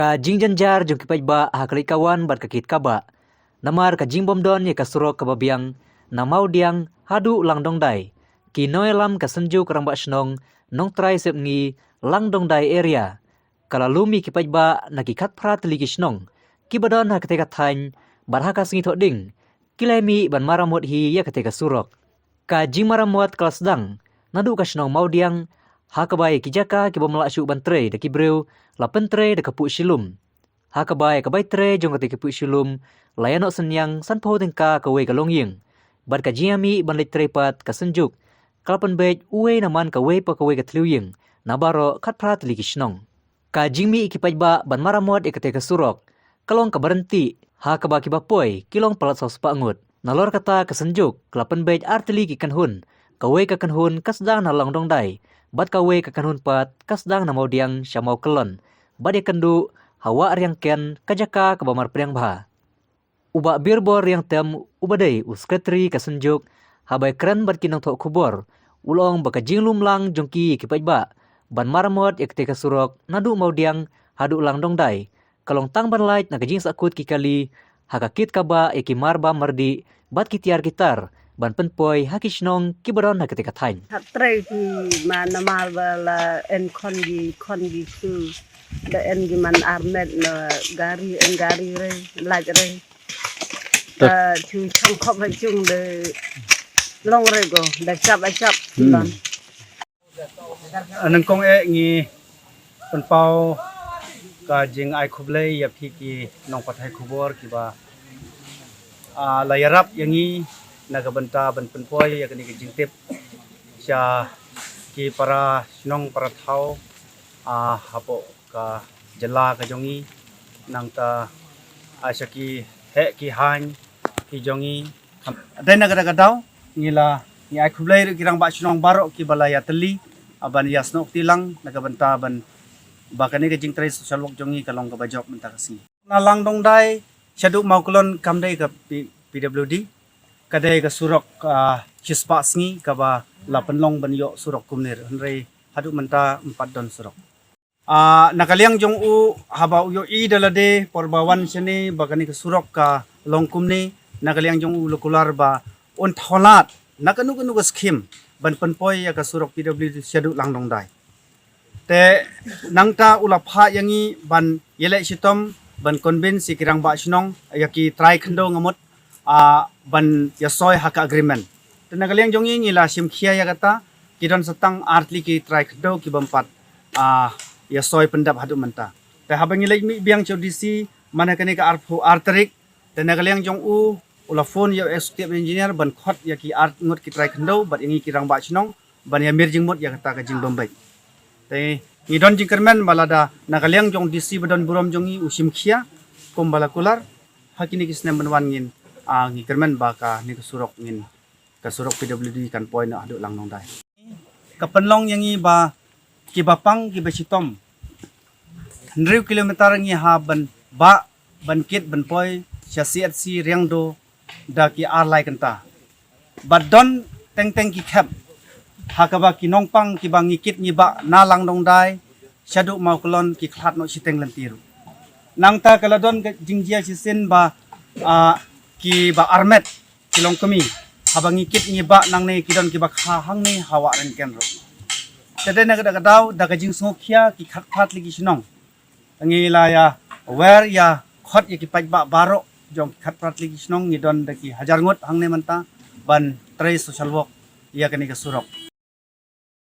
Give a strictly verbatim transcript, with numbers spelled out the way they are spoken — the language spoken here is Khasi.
Ka jingjynjar jong ki paidbah ha ka leit ka wan bad ka kit ka bah namar ka jingbym don ïa ka surok kaba biang na Mawdiang haduh Langdongdai, ki nongïalam ka Synjuk Rangbah Shnong Nongtrai Sepngi Langdongdai area ka la lum ïa ki paidbah na ki khatphra tylli ki shnong kiba don ha katei ka thaiñ bad ha ka sngi Thohdieng ki la mih ban maramot hi ïa katei ka surok. Ka jingmaramot ka la sdang naduh ka shnong Mawdiang, ha kaba ïa ki jaka kibym lah shuh ban trei da ki briew la pyntrei da ka puh shilum. Ha kaba ïa ka bai trei jong katei ka puh shilum la ïa noh synñiang sanphew tyngka kawei ka longïing. Bad ka jingïamih ban leit trei pat ka Synjuk ka la pynbeit uwei na man kawei pa kawei ka thliew ïing na baroh khatphra tylli ki shnong. Ka jingmih ïa ki paidbah ban maramot ïa katei ka surok ka long kaba ryntih, ha kaba kiba poi ki long palat saw spah ngut. Nalor kata ka Synjuk ka la pynbeit ar tylli ki kynhun, kawei ka kynhun ka sdang na Langdongdai bad kawei ka kynhun pat ka sdang na Mawdiang sha Mawkyllon bad ïakynduh ha Wah Riangken, ka jaka kaba marpdiang bha. U Bah Birbor Riangtem, uba dei u Secretary ka Synjuk, haba ïakren bad ki nongthoh khubor u la ong ba ka jinglum lang jong ki ïa ki paidbah ban maramot ïa katei ka surok naduh Mawdiang haduh Langdongdai ka long tang ban lait na ka jingsahkut ki kali ha ka kit ka bah ïa ki marbam mardih bad ki tiar ki tar ban pynpoi ha ki shnong kiba don ha katei ka thaiñ. Hat trei ki ma namar ba la en khon ki khon ki khu da en ki man armet na gari, en gari re, lait re. Ta chu chang khop ha chung de long re go da chap a chap. Hmm. Nyngkong eh ngi pynpaw ka jingai khublei ïa phi ki nongpathai khubor kiba, ah, la ïarap ïa ngi na ka bynta ban pynpoi ïa kane ka jingtip sha ki para shnong para thaw, ah, hapoh ka jylla ka jong ngi, nangta, ah, sha ki heh ki haiñ ki jong ngi. Dei na kata ka daw ngi la, ngi ai khublei ruh ki rangbah shnong baroh kiba la ïatylli, ah, ban ïasnoh kti lang na ka bynta ban ba kane ka jingtrei social work jong ngi ka long kaba jop mynta ka sngi. Na Langdongdai shaduh Mawkyllon kam dei ka P-, P W D, ka dei ka surok, ah, shispah sngi kaba la pynlong ban ïoh surok kumne, hynrei haduh mynta ym pat don surok. Ah, na ka liang jong u haba u ïohi da lade por ba wan shane ba kane ka surok ka long kumne, na ka liang jong u la kular ba un tholat na kano kano ka skim ban pynpoi ïa ka surok P W D shaduh Langdongdai. Te nangta u la phah ïa ngi ban ïaleh shitom ban convince ïa ki rangbah shnong, ïa ki trai khyndew nga mut, ah, ban ïasoi ha ka agreement. Te na ka liang jong ngi ngi la shim khia ïa kata, ki don sa tang ar tylli ki trai khyndew ki bym pat, ah, ïasoi pyndep haduh mynta. Te haba ngi leit mih biang sha u D C man ha kane ka arphew ar tarik, te na ka liang jong u u la phone ïa u executive engineer ban khot ïa ki ar ngut ki trai khyndew bad ïa ngi ki rangbah shnong ban ïamir jingmut ïa kata ka jingbym beit. Te ngi don jingkyrmen ba lada na ka liang jong u D C ba don burom jong ngi u shim khia kumba la kular, ha kine ki snem ban wan ngin, ah, ngi kyrmen ba kane ka surok ngin, ka surok P W D kan poi noh haduh Langdongdai. Ka pynlong ïa ngi ba kiba pang kiba shitom hynriew kilometer ngi hap ban bah ban kit ban poi sha C H C Riangdo da ki ar lai kynta. Bad don teng teng ki khep ha kaba ki nongpang kiba ngi kit ngi bah na Langdongdai shaduh Mawkyllon ki khlad noh shiteng lynti ruh. Nangta ka la don ka jingjia shisien ba, ah, kiba armet ki longkmie, haba ngi kit ngi bah nangne ki don kiba kha hangne ha Wah Riangken ruh. Te dei na kata ka daw da ka jingsngewkhia ki khatphra tylli ki shnong ngi la ïa wer ïa khot ïa ki paidbah baroh jong ki khatphra tylli ki shnong, ngi don da ki hajar ngut hangne mynta ban trei social work ïa kane ka surok.